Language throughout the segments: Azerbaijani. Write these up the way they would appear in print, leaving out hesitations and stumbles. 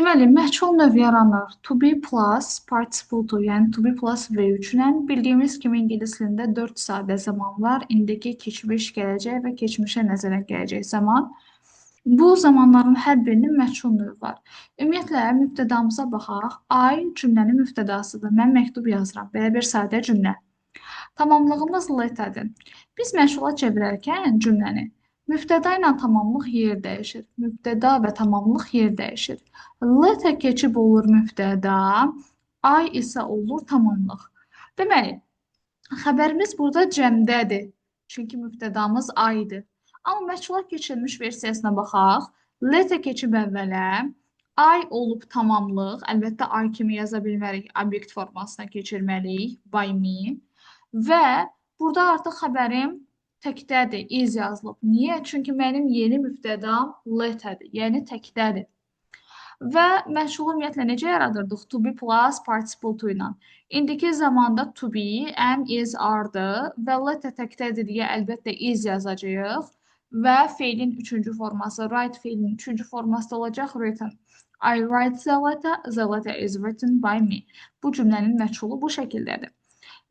Deməli, məhcul növ yaranır. To be plus participle to, yəni to be plus V3 ilə. Bildiyimiz kimi ingilis dilində 4 sadə zaman var. İndiki, keçmiş, gələcək və keçmişə nəzərən gələcək zaman. Bu zamanların hər birinin məhcul növü var. Ümumiyyətlə, mübtədamıza baxaq. I cümlənin mübtədasıdır. Mən məktub yazıram. Belə bir sadə cümlə. Tamamlığımız letterdir. Biz məchula çevirərkən cümləni mübtəda ilə tamamlıq yer dəyişir. Mübtəda və tamamlıq yer dəyişir. Letter keçib olur mübtəda, I isə olur tamamlıq. Deməli, xəbərimiz burada cəmdədir. Çünki mübtədamız I-dir. Amma məchula keçirilmiş versiyasına baxaq. Letter keçib əvvələ, I olub tamamlıq. Əlbəttə, I kimi yaza bilmərik, obyekt formasına keçirməliyik, by me. Və burada artıq xəbərim təkdədir, is yazılıb. Niyə? Çünki mənim yeni mübtədam letterdir, yəni təkdədir. Və məchulu ümumiyyətlə necə yaradırdıq? To be plus participle to ilə. İndiki zamanda to be, am, is, are-dır və letter təkdədir deyə əlbəttə is yazacağıq. Və feilin üçüncü forması, write feilin üçüncü forması da olacaq written. I write the letter, the letter is written by me. Bu cümlənin məchulu bu şəkildədir.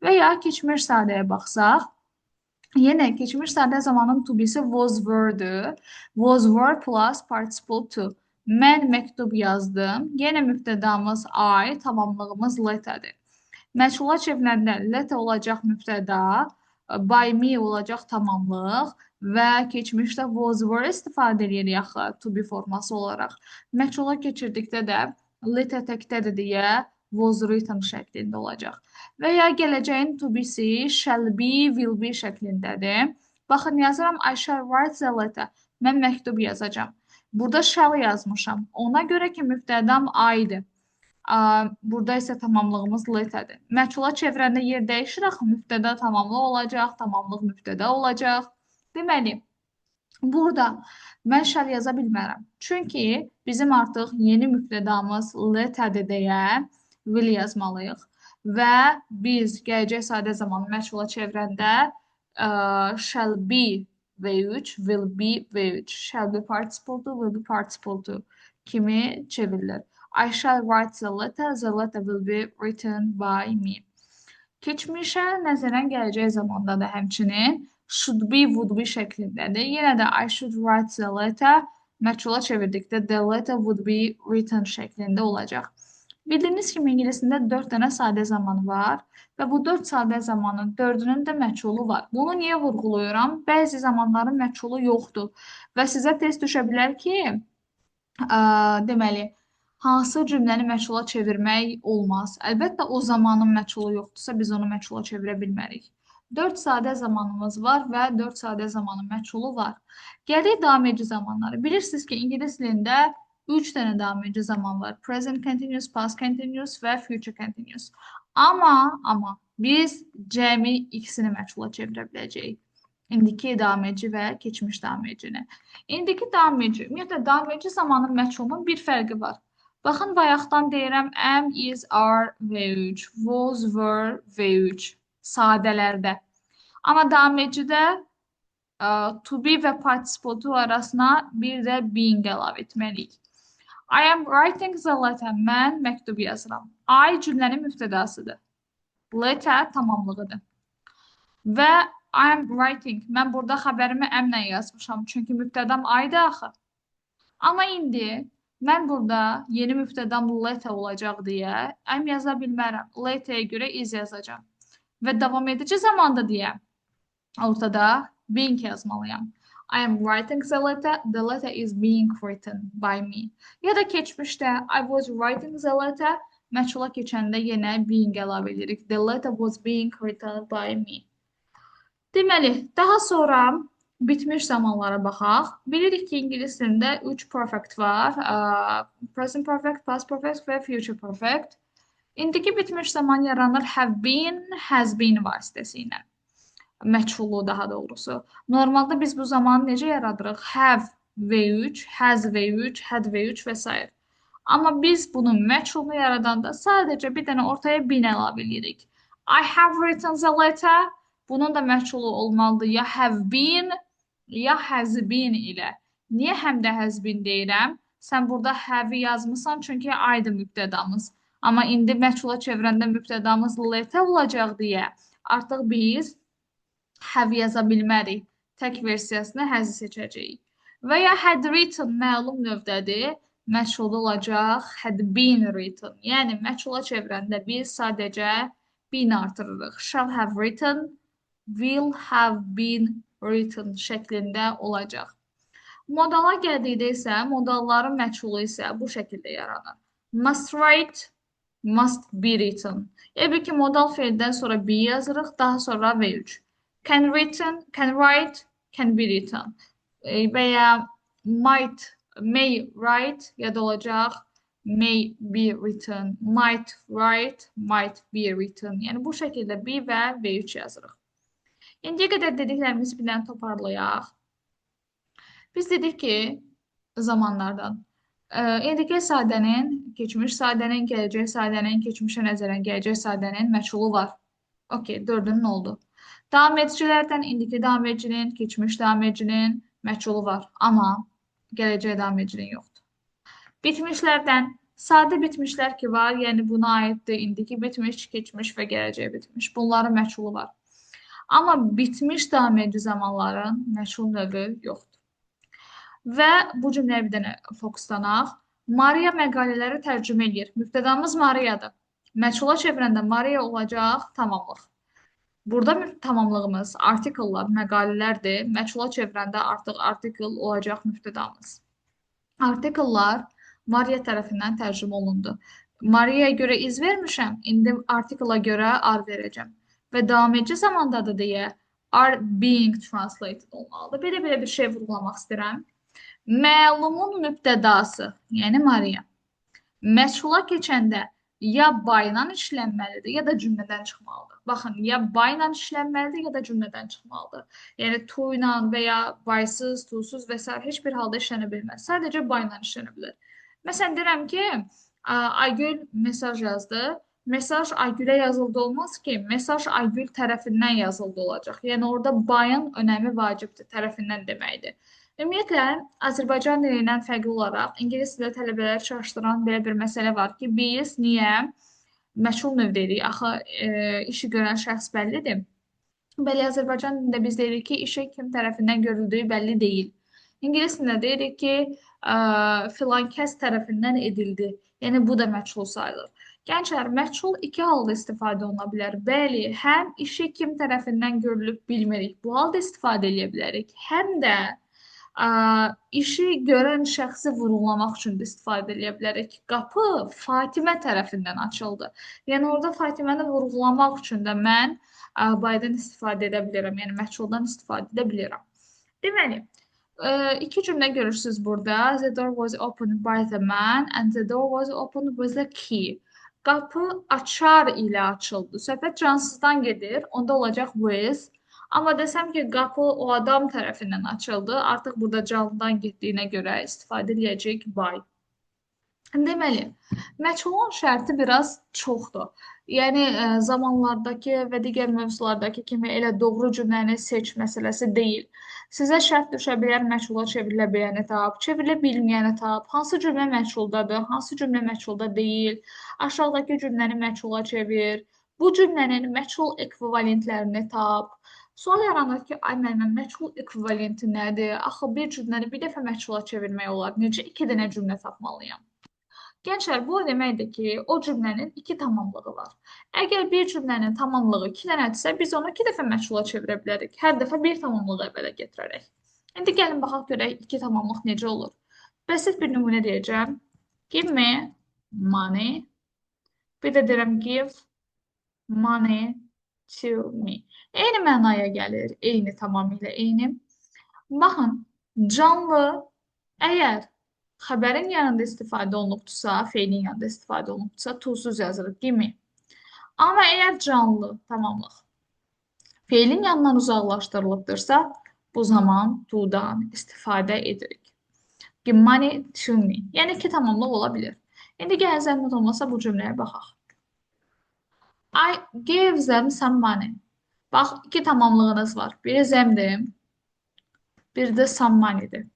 Və ya keçmiş sadəyə baxsaq, yenə keçmiş sadə zamanın to be-si was were-dür. Was were plus participle to. Mən məktub yazdım. Yenə mübtədamız I, tamamlığımız letterdir. Məchula çevriləndə letter olacaq mübtəda, by me olacaq tamamlıq və keçmişdə was were istifadə edirik axı to be forması olaraq. Məchula keçirdikdə də letter təkdədir deyə was written şəklində olacaq. Və ya gələcəyin to be-si shall be, will be şəklindədir. Baxın, yazıram I shall write the letter. Mən məktub yazacağam. Burada shall yazmışam. Ona görə ki, mübtədam I-dir. Burada isə tamamlığımız letterdir. Məchula çevirəndə yer dəyişir axı, mübtəda tamamlıq olacaq, tamamlıq mübtəda olacaq. Deməli, burada mən shall yaza bilmərəm. Çünki bizim artıq yeni mübtədamız letterdir deyə will yazmalıyıq. Və biz gələcək sadə zamanı məchula çevirəndə shall be V3, will be V3, shall be participle to, will be participle to kimi çevrilir. I shall write the letter, the letter will be written by me. Keçmişə nəzərən gələcək zamanda da həmçinin should be, would be şəklindədir. Yenə də I should write the letter məchula çevirdikdə the letter would be written şəklində olacaq. Bildiyiniz kimi ingilisində 4 dənə sadə zaman var və bu 4 sadə zamanın 4-ünün də məchulu var. Bunu niyə vurğuluyuram? Bəzi zamanların məchulu yoxdur və sizə test düşə bilər ki, deməli, hansı cümləni məchula çevirmək olmaz. Əlbəttə, o zamanın məchulu yoxdursa, biz onu məchula çevirə bilmərik. 4 sadə zamanımız var və 4 sadə zamanın məchulu var. Gəlirik davam edici zamanları. Bilirsiniz ki, ingilis dilində 3 dənə davam edici zaman var. Present continuous, past continuous və future continuous. Amma biz cəmi ikisini məchula çevirə biləcəyik. İndiki davam edici və keçmiş davam edicini. İndiki davam edici, ümumiyyətlə davam edici zamanın məchulunun bir fərqi var. Baxın, bayaqdan deyirəm am, is, are, V3, was, were, V3 sadələrdə. Amma davam edicidə to be və participle to arasına bir də being əlavə etməliyik. I am writing the letter. Mən məktub yazıram. I cümlənin mübtədasıdır. Letter tamamlığıdır. Və I am writing. Mən burada xəbərimi am-lə yazmışam. Çünki mübtədam I-dır axı. Amma indi mən burada yeni mübtədam letter olacaq deyə am yaza bilmərəm. Letter'yə görə is yazacağam. Və davam edici zamanda deyə ortada being yazmalıyam. I am writing the letter. The letter is being written by me. Ya da keçmişdə I was writing the letter. Məchula keçəndə yenə being əlavə edirik. The letter was being written by me. Deməli, daha sonra bitmiş zamanlara baxaq. Bilirik ki, ingilis dilində 3 perfect var. Present perfect, past perfect və future perfect. İndiki bitmiş zaman yaranır have been, has been vasitəsilə. Məchulu daha doğrusu. Normalda biz bu zamanı necə yaradırıq? Have V3, has V3, had V3 və s. Amma biz bunun məchulunu yaradanda sadəcə bir dənə ortaya been əlavə edirik. I have written the letter. Bunun da məchulu olmalıdır ya have been, ya has been ilə. Niyə həm də has been deyirəm? Sən burada have-i yazmısan, çünki I-dır mübtədamız. Amma indi məchula çevirəndə mübtədamız let olacaq deyə artıq biz have yaza bilmərik. Tək versiyasını has-i seçəcəyik. Və ya had written məlum növdədir. Məchulda olacaq had been written. Yəni məchula çevirəndə biz sadəcə been artırırıq. Shall have written, will have been written şəklində olacaq. Modala gəldikdə isə modalların məchulu isə bu şəkildə yaranır. Must write, must be written. Elə ki, modal feildən sonra be yazırıq, daha sonra V3. Can written, can write, can be written. Və ya might, may write ya da olacaq may be written, might write, might be written. Yəni bu şəkildə be və V3 yazırıq. İndiyə qədər dediklərimizi bir dənə toparlayaq. Biz dedik ki, zamanlardan. İndiki sadənin, keçmiş sadənin, gələcək sadənin, keçmişə nəzərən gələcək sadənin məchulu var. Okey, dördünün oldu. Davam edicilərdən indiki davam edicinin, keçmiş davam edicinin məchulu var. Amma gələcək davam edicinin yoxdur. Bitmişlərdən sadə bitmişlər ki var, yəni buna aiddir indiki bitmiş, keçmiş və gələcək bitmiş. Bunların məchulu var. Amma bitmiş davam edici zamanların məchul növü yoxdur. Və bu cümləyə bir dənə fokuslanaq. Maria məqalələri tərcümə eləyir. Mübtədamız Mariadır. Məchula çevirəndə Maria olacaq tamamlıq. Burada tamamlığımız artikellar, məqalələrdir. Məchula çevirəndə artıq artikel olacaq mübtədamız. Artikellar Maria tərəfindən tərcümə olundu. Maria'ya görə iz vermişəm, indi artikela görə are verəcəm. Və davam edici zamandadır deyə are being translated olmalıdır. Belə-belə bir şey vurğulamaq istəyirəm. Məlumun mübtədası, yəni Maria, məchula keçəndə ya by-la işlənməlidir, ya da cümlədən çıxmalıdır. Baxın, ya by-la işlənməlidir, ya da cümlədən çıxmalıdır. Yəni to ilə və ya by-sız, to-suz və s. heç bir halda işlənə bilməz. Sadəcə by-la işlənə bilər. Məsələn, deyirəm ki, Aygül mesaj yazdı. Mesaj Aygülə yazıldı olmaz ki, mesaj Aygül tərəfindən yazıldı olacaq. Yəni orada by-ın önəmi vacibdir, tərəfindən deməkdir. Ümumiyyətlə, Azərbaycan dili ilə fərqli olaraq ingilis dilində tələbələri çaşdıran belə bir məsələ var ki, biz niyə məchul növ deyirik? Axı, işi görən şəxs bəllidir. Bəli, Azərbaycan dilində biz deyirik ki, işi kim tərəfindən görüldüyü bəlli deyil. İngilis dilində deyirik ki, filan kəs tərəfindən edildi. Yəni, bu da məchul sayılır. Gənclər, məchul iki halda istifadə oluna bilər. Bəli, həm işi kim tərəfindən görülüb bilmirik, bu halda istifadə edə bilərik. Həm də işi görən şəxsi vurğulamaq üçün də istifadə edə bilərik. Qapı Fatimə tərəfindən açıldı. Yəni, orada Fatiməni vurğulamaq üçün də mən by-dan istifadə edə bilirəm. Yəni, məchuldan istifadə edə bilirəm. Deməli, iki cümlə görürsünüz burada. The door was opened by the man and the door was opened with a key. Qapı açar ilə açıldı. Söhbət cansızdan gedir. Onda olacaq with. Amma desəm ki, qapı o adam tərəfindən açıldı, artıq burada canlıdan getdiyinə görə istifadə edəcək by. Deməli, məchulun şərti biraz çoxdur. Yəni, zamanlardakı və digər mövzulardakı kimi elə doğru cümləni seç məsələsi deyil. Sizə şərt düşə bilər, məchula çevrilə biləni tap, çevrilə bilməyəni tap, hansı cümlə məchuldadır, hansı cümlə məchulda deyil, aşağıdakı cümləni məchula çevir, bu cümlənin məchul ekvivalentlərini tap. Sual yaranır ki, ay müəllimə, məchul ekvivalenti nədir? Axı, bir cümləni bir dəfə məchula çevirmək olar. Necə iki dənə cümlə tapmalıyam? Gənclər, bu o deməkdir ki, o cümlənin iki tamamlığı var. Əgər bir cümlənin tamamlığı iki dənədirsə, biz onu iki dəfə məchula çevirə bilərik. Hər dəfə bir tamamlığı əvvələ gətirərək. İndi gəlin baxaq görək iki tamamlıq necə olur. Bəsit bir nümunə deyəcəm. Give me money. Bir də deyirəm give money to me. Eyni mənaya gəlir. Eyni, tamamilə eyni. Baxın, canlı əgər xəbərin yanında istifadə olunubdursa, feilin yanında istifadə olunubdursa, to-suz yazırıq, give me. Amma əgər canlı, tamamlıq, feilin yanından uzaqlaşdırılıbdırsa, bu zaman to-dan istifadə edirik. Give money to me. Yəni, iki tamamlıq ola bilir. İndi gəlin zəhmət olmasa bu cümləyə baxaq. I gave them some money. Bax, iki tamamlığınız var. Biri them'dir, biri də some money'dir.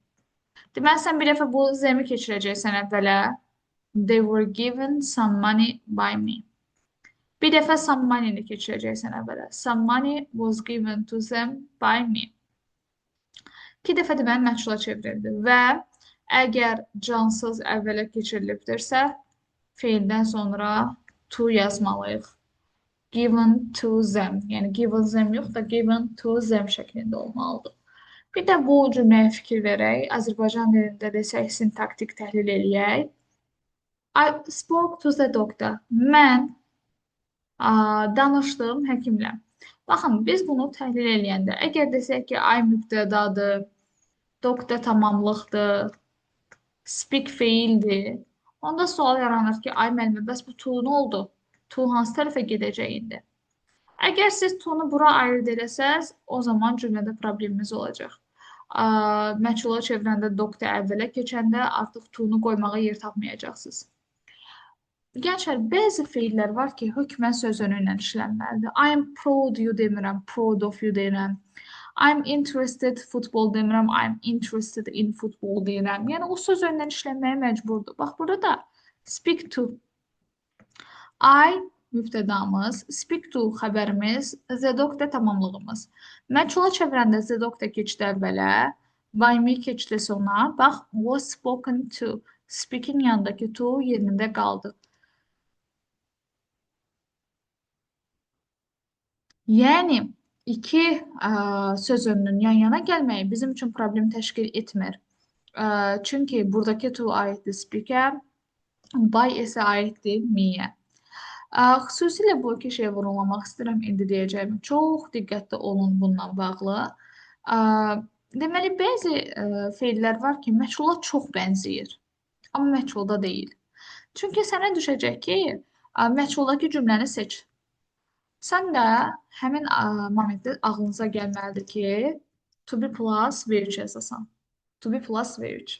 Deməli, sən bir dəfə bu them'i keçirəcəksən əvvələ. They were given some money by me. Bir dəfə some money-ni keçirəcəksən əvvələ. Some money was given to them by me. İki dəfə deməli məchula çevrildi və əgər cansız əvvələ keçirilibdirsə, feildən sonra to yazmalıyıq. Given to them. Yəni given them yox da given to them şəklində olmalıdır. Bir də bu cümləyə fikir verək. Azərbaycan dilində desək sintaktik təhlil eləyək. I spoke to the doctor. Mən danışdım həkimlə. Baxın, biz bunu təhlil eləyəndə, əgər desək ki, I mübtədadır, doctor tamamlıqdır, speak feildir, onda sual yaranır ki, ay müəllimə, bəs bu to nə oldu? To hansı tərəfə gedəcək indi? Əgər siz to-nu bura ayırd eləsəz, o zaman cümlədə problemimiz olacaq. Məchula çevirəndə doctor əvvələ keçəndə artıq to-nu qoymağa yer tapmayacaqsınız. Gənclər, bəzi feillər var ki, hökmən söz önü ilə işlənməlidir. I am proud you demirəm, proud of you deyirəm. I'm interested football demirəm, I'm interested in football deyirəm. Yəni, o söz önündən işlənməyə məcburdur. Bax, burada da speak to. I mübtədamız, speak to xəbərimiz, the doctor tamamlığımız. Məchula çevirəndə the doctor keçdi əvvələ, by me keçdi sona. Bax, was spoken to. Speaking yanındakı to yerində qaldı. Yəni, iki söz önünün yan yana gəlməyi bizim üçün problem təşkil etmir. Çünki buradakı to aiddir speak-ə, by isə aiddir me-yə. Xüsusilə bu iki şeyi vurğulamaq istəyirəm indi deyəcəyim. Çox diqqətli olun bununla bağlı. Deməli, bəzi feillər var ki, məchula çox bənzəyir, amma məchulda deyil. Çünki sənə düşəcək ki, məchuldakı cümləni seç. Sən də həmin momentdə ağlınıza gəlməlidir ki, to be plus V3 yazasan. To be plus V3.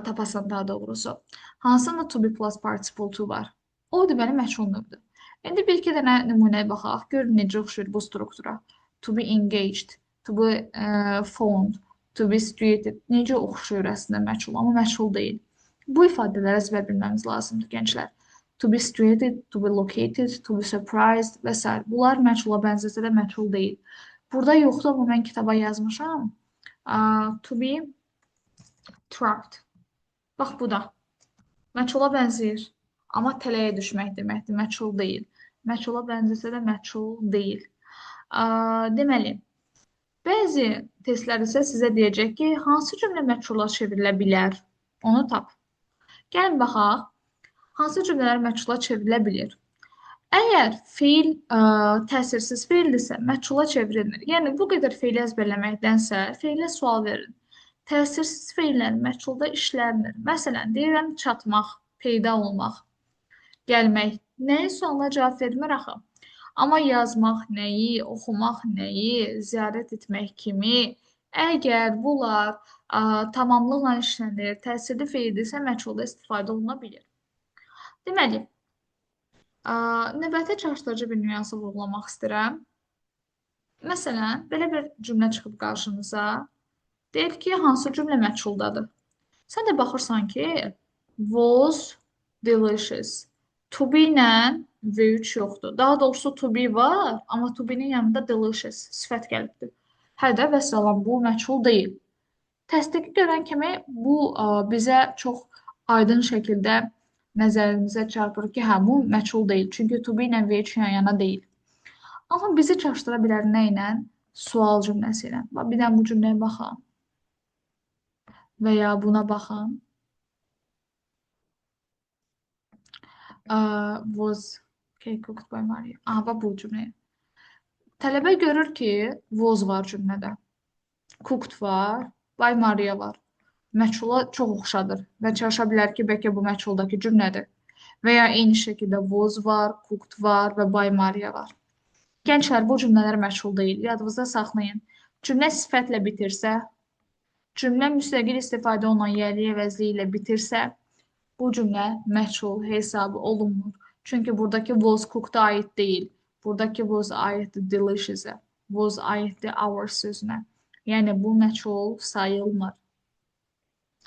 Tapasan daha doğrusu. Hansında to be plus participle to var? O deməli məchul növdür. İndi bir iki dənə nümunəyə baxaq. Görün necə oxşuyur bu struktura. To be engaged, to be found, to be situated. Necə oxşuyur əslində məchul, amma məchul deyil. Bu ifadələri əzbər bilməmiz lazımdır gənclər. To be situated, to be located, to be surprised və s. Bunlar məchula bənzəsə də məchul deyil. Burada yoxdur, amma mən kitaba yazmışam. To be trapped. Bax bu da. Məchula bənzəyir. Amma tələyə düşmək deməkdir, məchul deyil. Məchula bənzəsə də məchul deyil. Deməli, bəzi testlər isə sizə deyəcək ki, hansı cümlə məchula çevrilə bilər? Onu tap. Gəlin baxaq. Hansı cümlələr məchula çevrilə bilir? Əgər feil təsirsiz feildirsə, məchula çevrilmir. Yəni, bu qədər feili əzbərləməkdənsə, feilə sual verin. Təsirsiz feillər məchulda işlənmir. Məsələn, deyirəm, çatmaq, peyda olmaq, gəlmək. Nəyin sualına cavab vermir axı? Amma yazmaq nəyi, oxumaq nəyi, ziyarət etmək kimi, əgər bunlar tamamlıqla işlənir, təsirli feildirsə, məchulda istifadə oluna bilir. Deməli, növbəti çaşdırıcı bir nüansı vurğulamaq istəyirəm. Məsələn, belə bir cümlə çıxıb qarşınıza. Deyir ki, hansı cümlə məchuldadır? Sən də baxırsan ki, was delicious. To be ilə V3 yoxdur. Daha doğrusu to be var, amma to be-nin yanında delicious sifət gəlibdir. Hə də vəssalam, bu məchul deyil. Təsdiqi görən kimi bu bizə çox aydın şəkildə nəzərimizə çarpır ki, hə, bu məchul deyil. Çünki to be ilə V3 yan yana deyil. Amma bizi çaşdıra bilər nə ilə? Sual cümləsi ilə. Bax, bir dənə bu cümləyə baxın. Və ya buna baxın. Was cake cooked by Maria. Aha, bax bu cümləyə. Tələbə görür ki, was var cümlədə. Cooked var, by Maria var. Məchula çox oxşadır və çaşa bilər ki, bəlkə bu məchuldakı cümlədir. Və ya eyni şəkildə was var, cooked var və by Maria var. Gənclər, bu cümlələr məchul deyil. Yadınızda saxlayın. Cümlə sifətlə bitirsə, cümlə müstəqil istifadə olunan yerli əvəzliyi ilə bitirsə, bu cümlə məchul hesabı olunmur. Çünki buradakı was cooked-a aid deyil. Buradakı was aiddir delicious-a. Was aiddir our sözünə. Yəni, bu məchul sayılmır.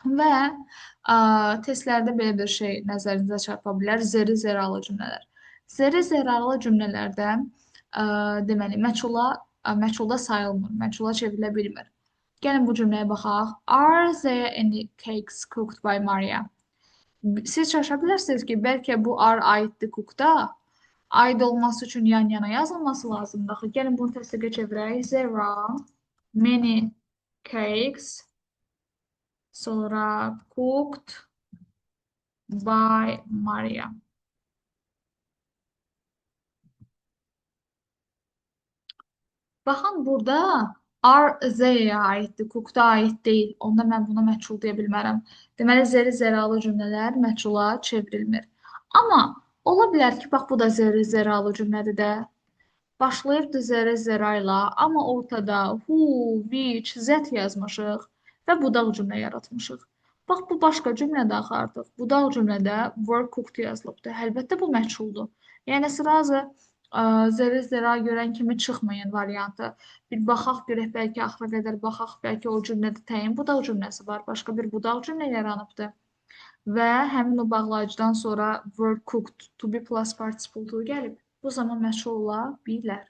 Və testlərdə belə bir şey nəzərinizə çarpa bilər. Zeri zeralı cümlələr. Zeri zeralı cümlələrdə deməli, məchulda sayılmır, məchula çevrilə bilmir. Gəlin bu cümləyə baxaq. Are there any cakes cooked by Maria? Siz şaşa bilərsiniz ki, bəlkə bu are aiddir cookda. Aid olması üçün yan-yana yazılması lazımdır. Axı, gəlin bunu təsdiqə çevirək. There are many cakes. Sonra cooked by Maria. Baxın, burada are Z-yə aiddir, cooked-a aid deyil. Onda mən buna məchul deyə bilmərəm. Deməli, zeri zeralı cümlələr məchula çevrilmir. Amma ola bilər ki, bax, bu da zeri zeralı cümlədir də. Başlayıbdır zeri zera ilə, amma ortada who, which, that yazmışıq və budaq cümlə yaratmışıq. Bax, bu başqa cümlədə axı artıq. Budaq cümlədə were cooked yazılıbdır. Əlbəttə, bu məchuldur. Yəni, srazı zeri zera görən kimi çıxmayın variantı. Bir baxaq görək, bəlkə axıra qədər baxaq, bəlkə o cümlədə təyin budaq cümləsi var. Başqa bir budaq cümlə yaranıbdır. Və həmin o bağlayıcıdan sonra were cooked, to be plus participle to gəlib. Bu zaman məchul ola bilər.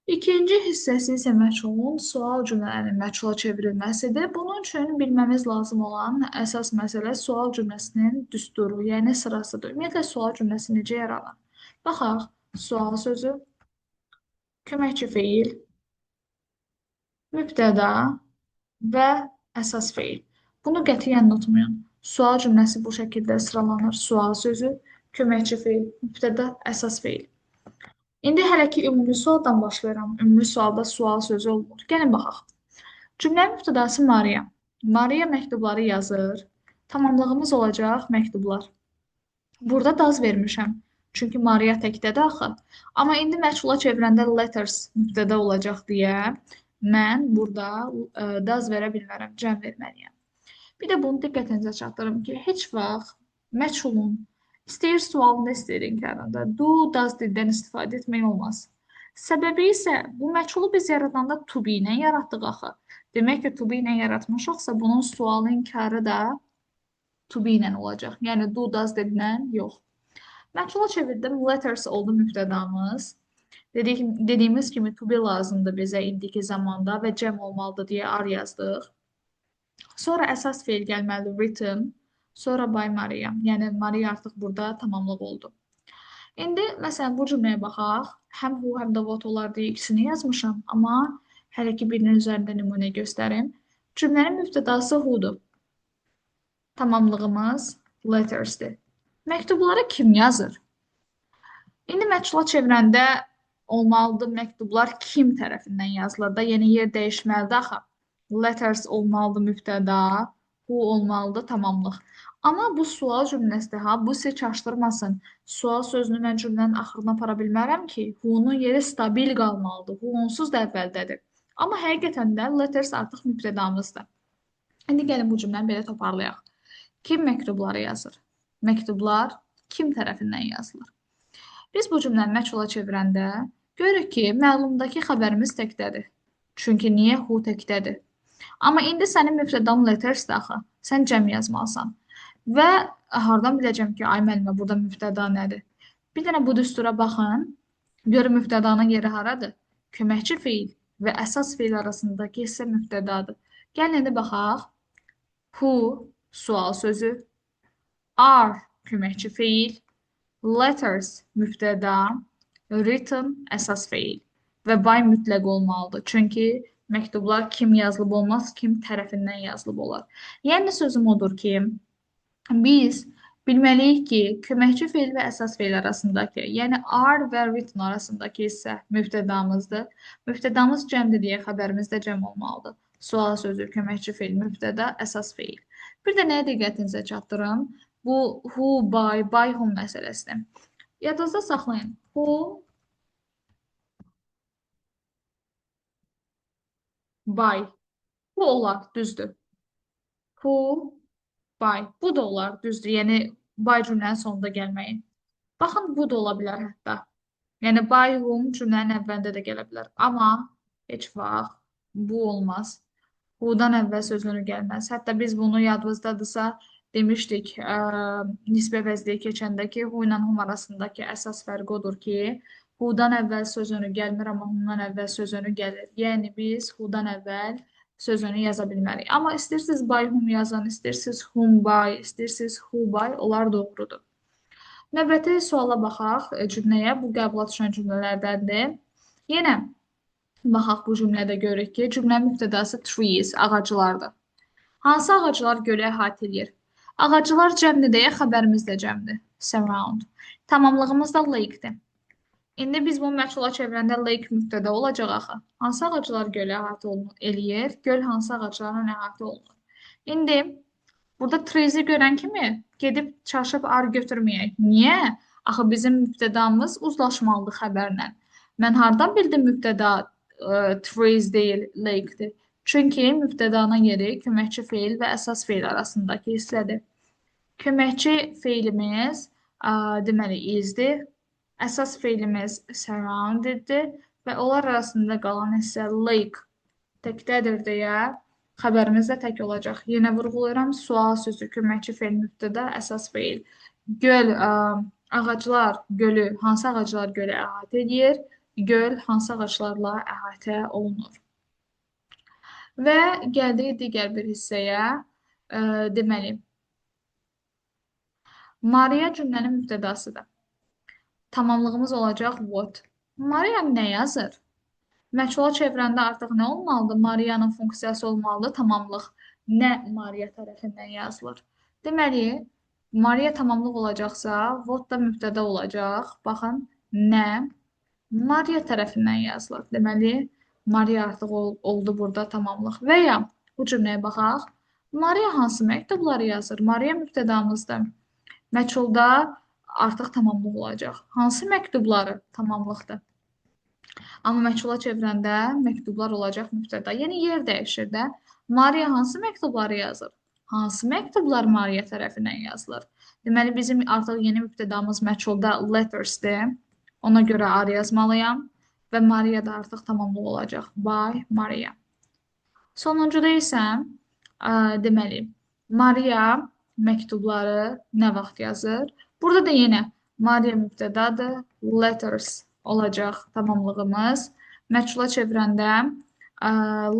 İkinci hissəsi isə məchulun sual cümlələrinin məchula çevrilməsidir. Bunun üçün bilməmiz lazım olan əsas məsələ sual cümləsinin düsturu, yəni sırasıdır. Ümumiyyətlə, sual cümləsi necə yaranır? Baxaq, sual sözü, köməkçi feil, mübtəda və əsas feil. Bunu qətiyyən unutmayın. Sual cümləsi bu şəkildə sıralanır. Sual sözü, köməkçi feil, mübtəda, əsas feil. İndi hələ ki ümumi sualdan başlayıram. Ümumi sualda sual sözü olmur. Gəlin baxaq. Cümlənin mübtədası Maria. Maria məktubları yazır. Tamamlığımız olacaq məktublar. Burada does vermişəm. Çünki Maria təkdədir axı. Amma indi məchula çevirəndə letters mübtəda olacaq deyə mən burada does verə bilmərəm, cəm verməliyəm. Bir də bunu diqqətinizə çatdırım ki, heç vaxt məchulun istəyir sualında, istəyir inkarında do, does dildən istifadə etmək olmaz. Səbəbi isə bu məchulu biz yaradanda to be ilə yaratdıq axı. Demək ki, to be ilə yaratmışıqsa, bunun sualı inkarı da to be ilə olacaq. Yəni, do, does diddən yox. Məchula çevirdim, letters oldu mübtədamız. Dediyimiz kimi to be lazımdır bizə indiki zamanda və cəm olmalıdır deyə are yazdıq. Sonra əsas feil gəlməlidir, written. Sonra by Maria. Yəni, Maria artıq burada tamamlıq oldu. İndi, məsələn, bu cümləyə baxaq. Həm who, həm də what olar deyə ikisini yazmışam. Amma hələ ki birinin üzərində nümunə göstərim. Cümlənin mübtədası who-dur. Tamamlığımız letters'dir. Məktubları kim yazır? İndi məchula çevirəndə olmalıdır məktublar kim tərəfindən yazılır da? Yəni, yer dəyişməlidir axı. Letters olmalıdır mübtəda, who olmalıdır tamamlıq. Amma bu sual cümləsidir ha, bu sizi çaşdırmasın. Sual sözünü mən cümlənin axırına apara bilmərəm ki, who-nun yeri stabil qalmalıdır. Who onsuz da əvvəldədir. Amma həqiqətən də letters artıq mübtədamızdır. İndi gəlin bu cümləni belə toparlayaq. Kim məktubları yazır? Məktublar kim tərəfindən yazılır? Biz bu cümləni məchula çevirəndə görürük ki, məlumdakı xəbərimiz təkdədir. Çünki niyə who təkdədir? Amma indi sənin mübtədan lettersdir axı. Sən cəm yazmalısan. Və hardan biləcəm ki, ay müəllimə, burada mübtəda nədir? Bir dənə bu düstura baxın. Görün mübtədanın yeri haradır? Köməkçi feil və əsas feil arasındakı hissə mübtədadır. Gəlin indi baxaq. Who sual sözü, are köməkçi feil, letters mübtəda, written əsas feil və by mütləq olmalıdır. Çünki məktublar kim yazılıb olmaz, kim tərəfindən yazılıb olar. Yəni sözüm odur ki, biz bilməliyik ki, köməkçi feil və əsas feil arasındakı, yəni are və written arasındakı hissə mübtədamızdır. Mübtədamız cəmdir deyə xəbərimiz də cəm olmalıdır. Sual sözü, köməkçi feil, mübtəda, əsas feil. Bir də nəyə diqqətinizə çatdırım? Bu who, by, by whom məsələsini. Yadınızda saxlayın. Who, by. Bu olar, düzdür. Who, by. Bu da olar, düzdür. Yəni, by cümlənin sonunda gəlməyi. Baxın, bu da ola bilər hətta. Yəni by whom cümlənin əvvəlində də gələ bilər. Amma heç vaxt bu olmaz. Who-dan əvvəl sözünü gəlməz. Hətta biz bunu yadınızdadırsa demişdik, nisbə əvəzliyi keçəndə ki, who ilə whom arasındakı əsas fərq odur ki, who-dan əvvəl sözünü gəlmir, amma whom-dan əvvəl sözünü gəlir. Yəni biz who-dan əvvəl sözünü yaza bilmərik. Amma istəyirsiniz by whom yazın, istəyirsiniz whom by, istəyirsiniz who by, onlar doğrudur. Növbəti suala baxaq cümləyə. Bu qəbula düşən cümlələrdəndir. Yenə baxaq bu cümlədə görürük ki, cümlənin mübtədası trees, ağaclardır. Hansı ağaclar gölü əhatə eləyir? Ağaclar cəmdir deyə xəbərimiz də cəmdir. Surround. Tamamlığımız da lake-dir. İndi biz bunu məchula çevirəndə lake mübtəda olacaq axı. Hansı ağaclar gölü əhatə eləyir? Göl hansı ağaclarla əhatə olunur? İndi burada trees-i görən kimi gedib çaşıb are götürməyək. Niyə? Axı bizim mübtədamız uzlaşmalıdır xəbərlə. Mən hardan bildim mübtəda trees deyil, lake-dir? Çünki mübtədanın yeri köməkçi feil və əsas feil arasındakı hissədir. Köməkçi feilimiz deməli is-dir. Əsas feilimiz surrounded-dir və onlar arasında qalan hissə lake təkdədir deyə xəbərimiz də tək olacaq. Yenə vurğulayıram, sual sözü, köməkçi feil, mübtəda, əsas feil. Göl, ağaclar gölü, hansı ağaclar gölü əhatə edir? Göl hansı ağaclarla əhatə olunur? Və gəldik digər bir hissəyə. Deməli, Maria cümlənin mübtədasıdır. Tamamlığımız olacaq what. Maria nə yazır? Məchula çevirəndə artıq nə olmalıdır? Marianın funksiyası olmalıdır, tamamlıq. Nə Maria tərəfindən yazılır? Deməli, Maria tamamlıq olacaqsa, what da mübtəda olacaq. Baxın, nə Maria tərəfindən yazılır. Deməli, Maria artıq oldu burada tamamlıq. Və ya bu cümləyə baxaq. Maria hansı məktubları yazır? Maria mübtədamızdır. Məchulda artıq tamamlıq olacaq. Hansı məktubları tamamlıqdır? Amma məchula çevirəndə məktublar olacaq mübtəda. Yəni yer dəyişir də. Maria hansı məktubları yazır? Hansı məktublar Maria tərəfindən yazılır? Deməli, bizim artıq yeni mübtədamız məchulda letters'dir. Ona görə are yazmalıyam. Və Maria da artıq tamamlıq olacaq. By Maria. Sonuncuda isə deməli, Maria məktubları nə vaxt yazır? Burada da yenə Maria mübtədadır. Letters olacaq tamamlığımız. Məchula çevirəndə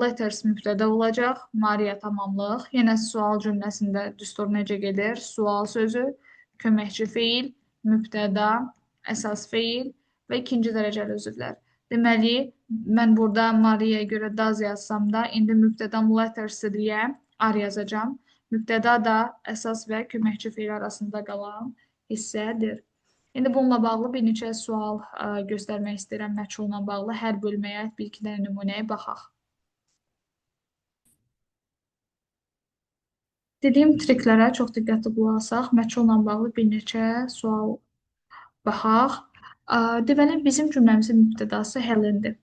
letters mübtəda olacaq. Maria tamamlıq. Yenə sual cümləsində düstur necə gedir? Sual sözü, köməkçi feil, mübtəda, əsas feil və ikinci dərəcəli üzvlər. Deməli, mən burada Maria'ya görə does yazsam da, indi mübtədam letters deyə are yazacağam. Mübtəda da əsas və köməkçi feil arasında qalan hissədir. İndi bununla bağlı bir neçə sual göstərmək istəyirəm məchulla bağlı. Hər bölməyə bir-iki dənə nümunəyə baxaq. Dediyim triklərə çox diqqətli qulaq asaq. Məchulla bağlı bir neçə sual baxaq. Deməli, bizim cümləmizin mübtədası Helendir.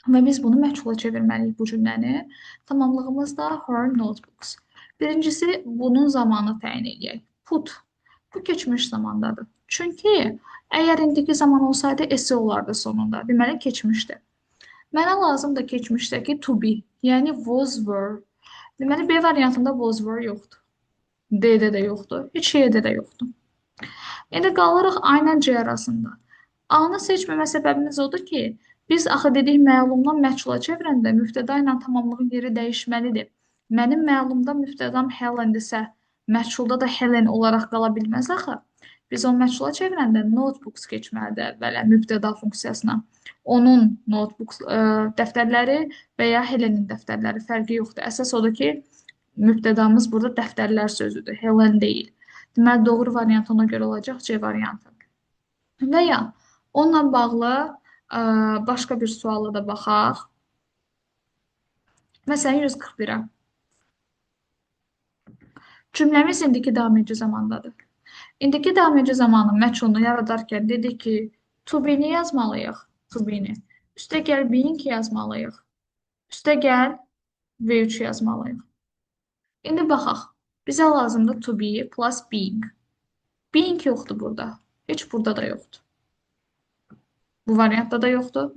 Və biz bunu məchula çevirməliyik bu cümləni. Tamamlığımız da her notebooks. Birincisi, bunun zamanı təyin edək. Put. Bu keçmiş zamandadır. Çünki əgər indiki zaman olsaydı, S olardı sonunda. Deməli, keçmişdir. Mənə lazımdır keçmişdəki to be, yəni was, were. Deməli, B variantında was, were yoxdur. D-də də yoxdur. Heç yerdə də yoxdur. İndi qalırıq A ilə C arasında. A-nı seçməmə səbəbimiz odur ki, biz axı dedik məlumdan məchula çevirəndə mübtəda ilə tamamlığın yeri dəyişməlidir. Mənim məlumda mübtədam Helendirsə, məchulda da Helen olaraq qala bilməz axı. Biz onu məchula çevirəndə notebooks keçməlidir əvvələ mübtəda funksiyasına. Onun notebooks dəftərləri və ya Helenin dəftərləri fərqi yoxdur. Əsas odur ki, mübtədamız burada dəftərlər sözüdür, Helen deyil. Deməli, doğru variant ona görə olacaq C variantı. Və ya onunla bağlı başqa bir suala da baxaq. Məsələn, 141-ə. Cümləmiz indiki davam edici zamandadır. İndiki davam edici zamanın məchulunu yaradarkən dedik ki, to be-ni yazmalıyıq. To be-ni. Üstə gəl being yazmalıyıq. Üstə gəl V3 yazmalıyıq. İndi baxaq. Bizə lazımdır to be plus being. Being yoxdur burada. Heç burada da yoxdur. Bu variantda da yoxdur.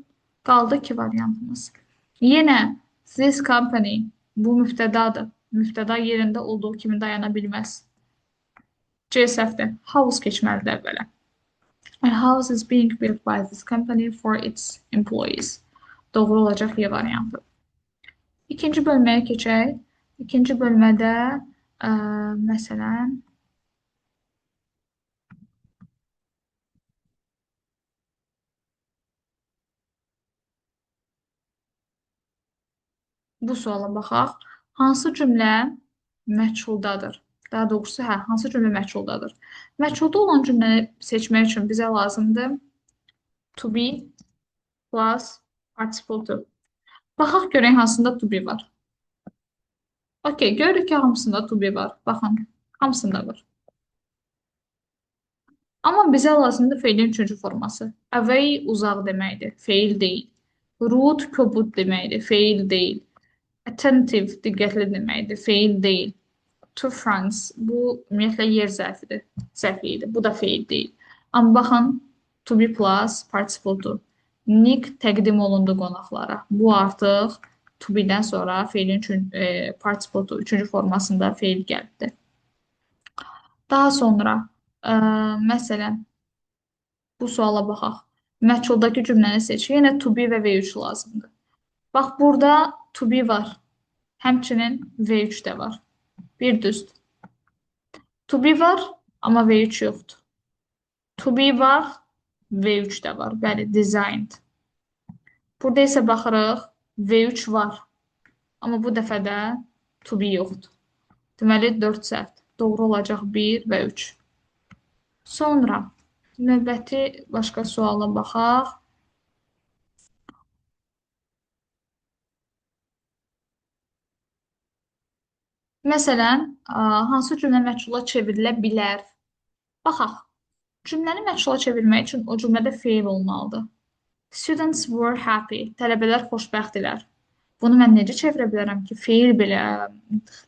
Qaldı 2 variantımız. Yenə this company bu mübtədadır. Mübtəda yerində olduğu kimi dayana bilməz. C səhvdir. House keçməlidir əvvələ. A house is being built by this company for its employees. Doğru olacaq Y variantı. İkinci bölməyə keçək. İkinci bölmədə məsələn bu suala baxaq. Hansı cümlə məchuldadır? Daha doğrusu, hansı cümlə məchuldadır? Məchulda olan cümləni seçmək üçün bizə lazımdır to be plus participle to. Baxaq görək hansında to be var. Okey, görürük ki, hamısında to be var. Baxın, hamısında var. Amma bizə lazımdır feilin üçüncü forması. Away uzaq deməkdir, feil deyil. Rude, kobud deməkdir, feil deyil. Attentive, diqqətli deməkdir, feil deyil. To France, bu ümumiyyətlə yer zərfidir, zərfliyidir. Bu da feil deyil. Amma baxın, to be plus participle to. Nick təqdim olundu qonaqlara. Bu artıq to be-dən sonra feilin participle to üçüncü formasında feil gəlibdir. Daha sonra, məsələn, bu suala baxaq. Məchuldakı cümləni seç. Yenə to be və V3 lazımdır. Bax, burada to be var. Həmçinin V3 də var. Bir düzdür. To be var, amma V3 yoxdur. To be var, V3 də var. Bəli, designed. Burada isə baxırıq, V3 var. Amma bu dəfə də to be yoxdur. Deməli, 4 səhvdir. Doğru olacaq 1 və 3. Sonra növbəti başqa suala baxaq. Məsələn, hansı cümlə məchula çevrilə bilər? Baxaq. Cümləni məchula çevirmək üçün o cümlədə feil olmalıdır. Students were happy. Tələbələr xoşbəxtdilər. Bunu mən necə çevirə bilərəm ki, feil belə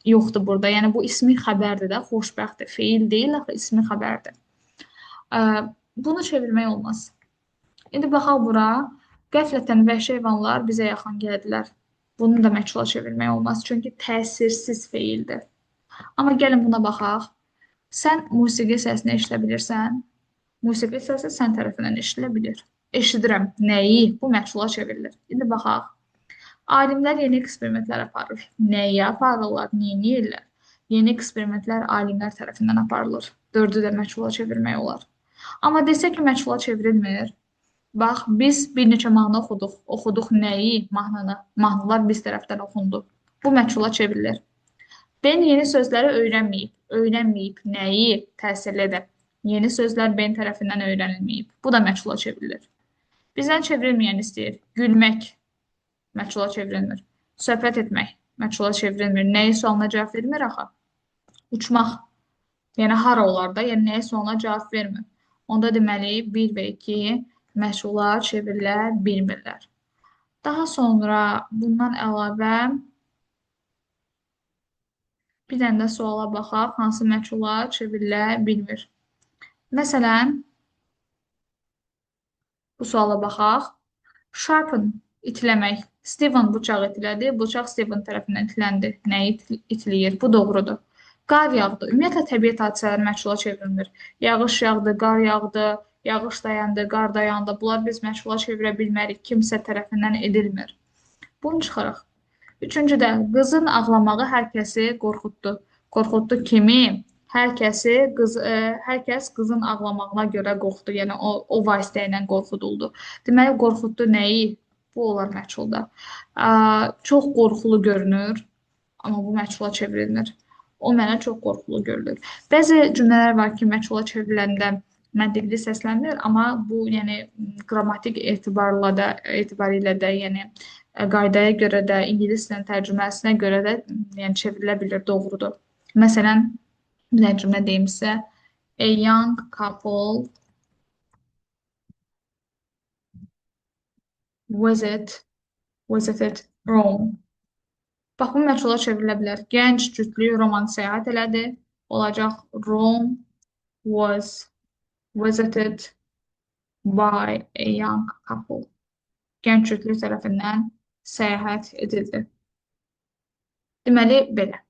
yoxdur burada. Yəni, bu ismi xəbərdir də, xoşbəxtdir. Feil deyil, axı ismi xəbərdir. Bunu çevirmək olmaz. İndi baxaq bura. Qəflətən vəhşi heyvanlar bizə yaxın gəldilər. Bunu da məchula çevirmək olmaz, çünki təsirsiz feildir. Amma gəlin buna baxaq. Sən musiqi səsini eşidə bilirsən. Musiqi səsi sən tərəfindən eşidilə bilir. Eşidirəm. Nəyi? Bu məchula çevrilir. İndi baxaq. Alimlər yeni eksperimentlər aparır. Nəyi aparırlar? Neyniyirlər? Yeni eksperimentlər alimlər tərəfindən aparılır. Dördü də məchula çevirmək olar. Amma desək ki, məchula çevrilmir. Bax, biz bir neçə mahnı oxuduq. Oxuduq nəyi? Mahnını. Mahnılar biz tərəfdən oxundu. Bu məchula çevrilir. Ben yeni sözləri öyrənməyib. Öyrənməyib nəyi? Təsirlidir. Yeni sözlər Ben tərəfindən öyrənilməyib. Bu da məchula çevrilir. Bizdən çevrilməyən istəyir. Gülmək məchula çevrilmir. Söhbət etmək məchula çevrilmir. Nəyi sualına cavab vermir axı? Uçmaq. Yəni, hara olar da? Yəni, nəyi sualına cavab vermir. Onda deməli, 1 və 2 məchula çevrilə bilmirlər. Daha sonra bundan əlavə bir dənə də suala baxaq, hansı məchula çevrilə bilmir. Məsələn, bu suala baxaq. Sharpen, itiləmək. Steven bıçağı itilədi, bıçaq Steven tərəfindən itiləndi. Nəyi itiləyir? Bu doğrudur. Qar yağdı. Ümumiyyətlə, təbiət hadisələri məchula çevrilmir. Yağış yağdı, qar yağdı, yağış dayandı, qar dayandı. Bunlar biz məchula çevirə bilmərik. Kimsə tərəfindən edilmir. Bunu çıxarıq. Üçüncüdə, qızın ağlamağı hər kəsi qorxutdu. Qorxutdu kimi? Hər kəs qızın ağlamağına görə qorxdu. Yəni, o vasitə ilə qorxuduldu. Deməli, qorxutdu nəyi? Bu olar məchulda. Çox qorxulu görünür, amma bu məchula çevrilmir. O mənə çox qorxulu görünür. Bəzi cümlələr var ki, məchula çevriləndə məntiqli səslənmir, amma bu, yəni, qrammatik etibarilə də, yəni, qaydaya görə də, ingilis dilinin tərcüməsinə görə də, yəni, çevrilə bilir, doğrudur. Məsələn, bir dənə cümlə deyim sizə. A young couple visited Rome. Bax, bu məchula çevrilə bilər. Gənc cütlük Roman səyahət elədi. Olacaq Rome was visited By a young couple. Gənc cütlük tərəfindən səyahət edildi. Deməli, belə.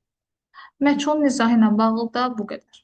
Məchulun izahı ilə bağlı da bu qədər.